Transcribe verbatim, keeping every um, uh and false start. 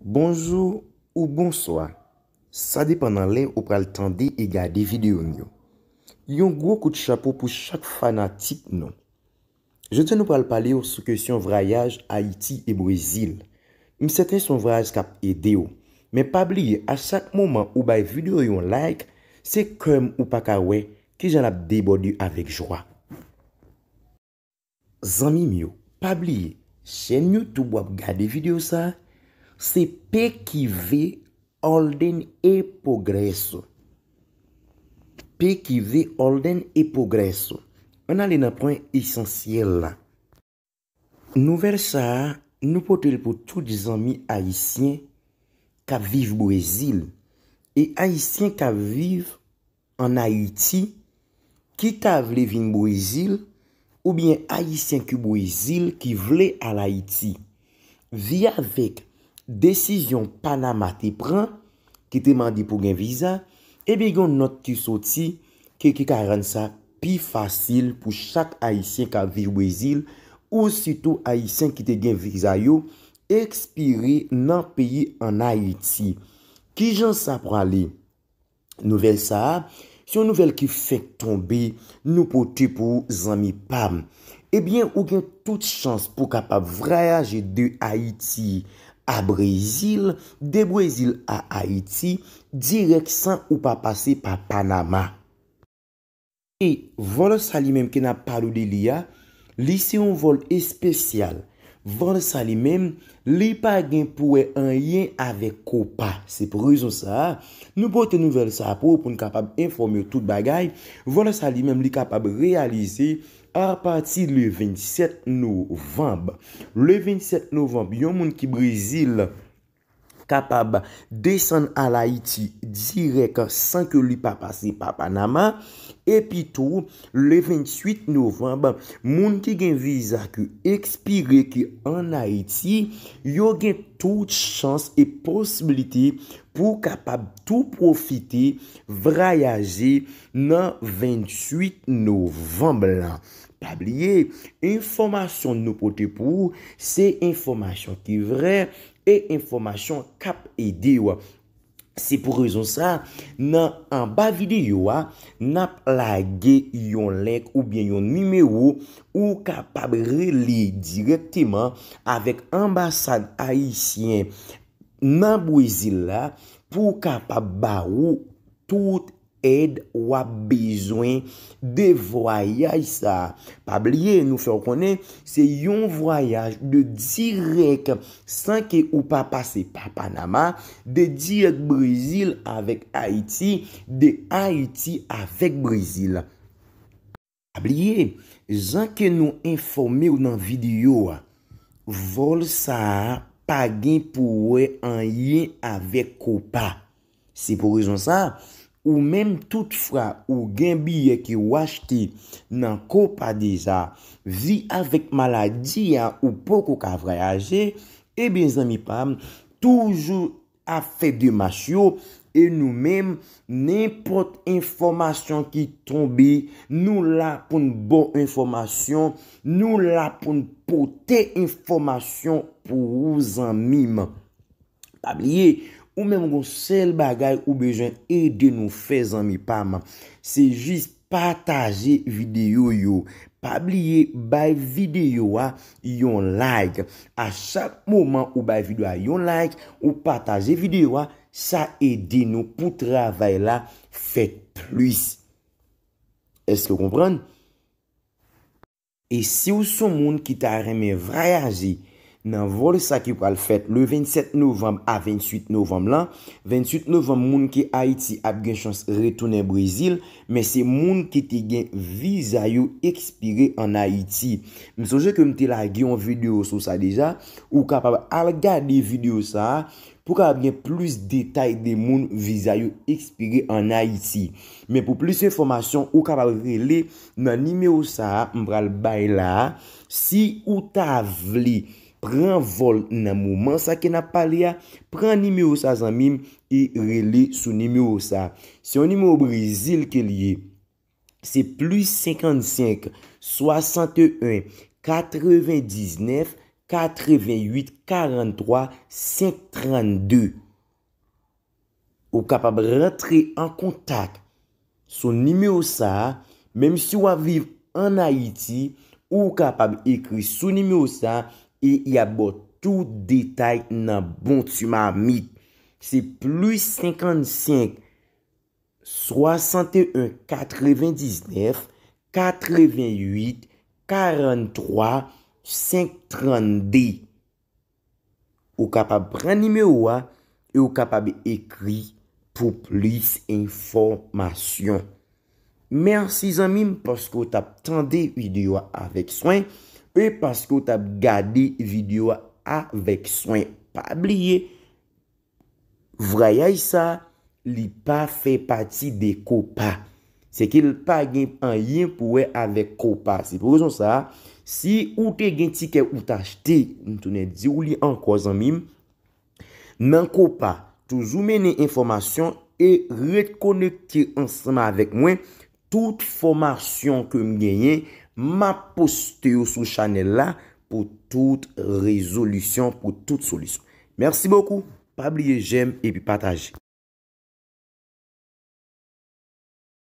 Bonjou ou bonswa. Sa depann nan lè ou pral tande e gade videyo n yo. Yon gwo kout chapo pou chak fanatik nou. Jodi a nou pral pale w sou kesyon vwayaj Ayiti e Brezil. M sèten se yon vwayaj k ap ede w. Men pa bliye, a chak moman ou bay videyo yon like, se kè m ou pa ka wè kijan l ap debòde avèk jwa. Zanmi m yo, pa bliye, chèn YouTube w ap gade videyo sa a, se P Q V Orden e Progreso. P Q V Orden e Progreso. Ann ale nan pwen esansyèl la. Nouvèl sa a, nou pote l pou tout zanmi ayisyen k ap viv Brezil e ayisyen k ap viv ann Ayiti ki ta vle vin Brezil, oubyen ayisyen ki Brezil ki vle al Ayiti. Vi avèk desizyon Panama te pran, ki te mande pou gen viza, ebyen gen yon nòt ki soti ke ki ka rann sa pi fasil pou chak ayisyen k ap viv Brezil, ou sitou ayisyen ki te gen viza yo ekspire nan peyi ann Ayiti. Kijan sa prale? Nouvèl sa a, se yon nouvèl ki fenk tonbe, nou pote pou ou zanmi pa m. Ebyen, ou gen tout chans pou kapab vwayaje de Ayiti a Brezil, de Brezil a Ayiti, dirèk san ou pa pase pa Panama. E vòl sa li menm ke n ap pale w de li a, li se yon vòl espesyal. Vòl sa li menm, li pa gen pou wè anyen avèk Copa. Se pou rezon sa a, nou pote nouvèl sa a pou ou pou n kapab enfòme w tout bagay. Vòl sa li menm, li kapab reyalize apati le vennsèt novanm. Le vennsèt novanm, yon moun ki Brezil kapab desann al Ayiti dirèk san ke li pa pase pa Panama. Epi tou, le vennswit novanm, moun ki gen viza ki ekspire ki ann Ayiti, yo gen tout chans e posiblite pou kapab tou pwofite vwayaje nan vennswit novanm lan. Pa bliye, enfòmasyon nou pote pou ou, se enfòmasyon ki vrè e enfòmasyon k ap ede w. Se pou rezon sa, nan anba videyo a, n ap lage yon link oubyen yon nimewo ou kapab rele dirèkteman avèk anbasad ayisyen nan Brezil la pou kapab ba ou tout èd w ap bezwen de vwayaj sa a. Pa bliye, nou fè w konnen, se yon vwayaj de dirèk, san ke ou pa pase pa Panama, de dirèk Brezil avèk Ayiti, de Ayiti avèk Brezil. Pa bliye, jan ke nou enfòme w nan videyo a, vòl sa a pa gen pou wè anyen avèk Copa. Se pou rezon sa, ou menm tout fwa ou gen biyè ke w achte nan Copa deja, vi avèk maladi a ou poko ka vwayaje, ebyen zanmi pa m, toujou ap fè demach yo, e nou menm, nenpòt enfòmasyon ki tonbe, nou la pou n ba w enfòmasyon, nou la pou n pote enfòmasyon pou ou zanmi m. Pa bliye, ou menm gon sèl bagay ou bezwen ede nou fè zanmi pa m, se jis pataje videyo yo. Pa bliye bay videyo a yon like. A chak moman ou bay videyo a yon like, ou pataje videyo a, sa ede nou pou travay la fèt plis. Èske w konprann? E si w se yon moun ki ta renmen vwayaje nan vòl sa ki pral fèt le vennsèt novanm a vennswit novanm lan, vennswit novanm moun ki Ayiti ap gen chans retounen Brezil, men se moun ki te gen viza yo ekspire ann Ayiti. M sonje ke m te lage yon videyo sou sa deja, ou kapab al gade videyo sa a, pou w kapab gen plis detay de moun viza yo ekspire ann Ayiti. Men pou plis enfòmasyon, ou kapab rele nan nimewo sa a m pral bay la a. Si ou ta vle pran vòl nan moman sa ke n ap pale a, pran nimewo sa zanmi m e rele sou nimewo sa. Se yon nimewo Brezil ke l ye. Se plis senkannsenk, swasanteyen, katrevendiznèf, quatre-vingt-huit quarante-trois cinq trente-deux. Ou kapab rantre an kontak sou nimewo sa a, menm si w ap viv ann Ayiti, ou kapab ekri sou nimewo sa a e y ap ba w tout detay nan bon ti mamit. Se plis senkannsenk, swasanteyen, katrevendiznèf, katrevenwit, karannntwa, senk trannde. Ou kapab pran nimewo a e ou kapab ekri pou plis enfòmasyon. Mèsi zanmi m paske w t ap tande videyo a avèk swen e paske w t ap gade videyo a avèk swen. Pa bliye, vwayaj sa a, li pa fè pati de Copa. Se ke l pa gen anyen pou wè avèk Copa. Se pou rezon sa a, si ou te gen tikè ou t achte, m tounen di w li ankò zanmi m, nan Copa, toujou mennen enfòmasyon e ret konekte ansanm avèk mwen. Tout fòmasyon ke m genyen, m ap poste yo sou chanèl la pou tout rezolisyon, pou tout solisyon. Mèsi bokou. Pa bliye j'aime epi pataje.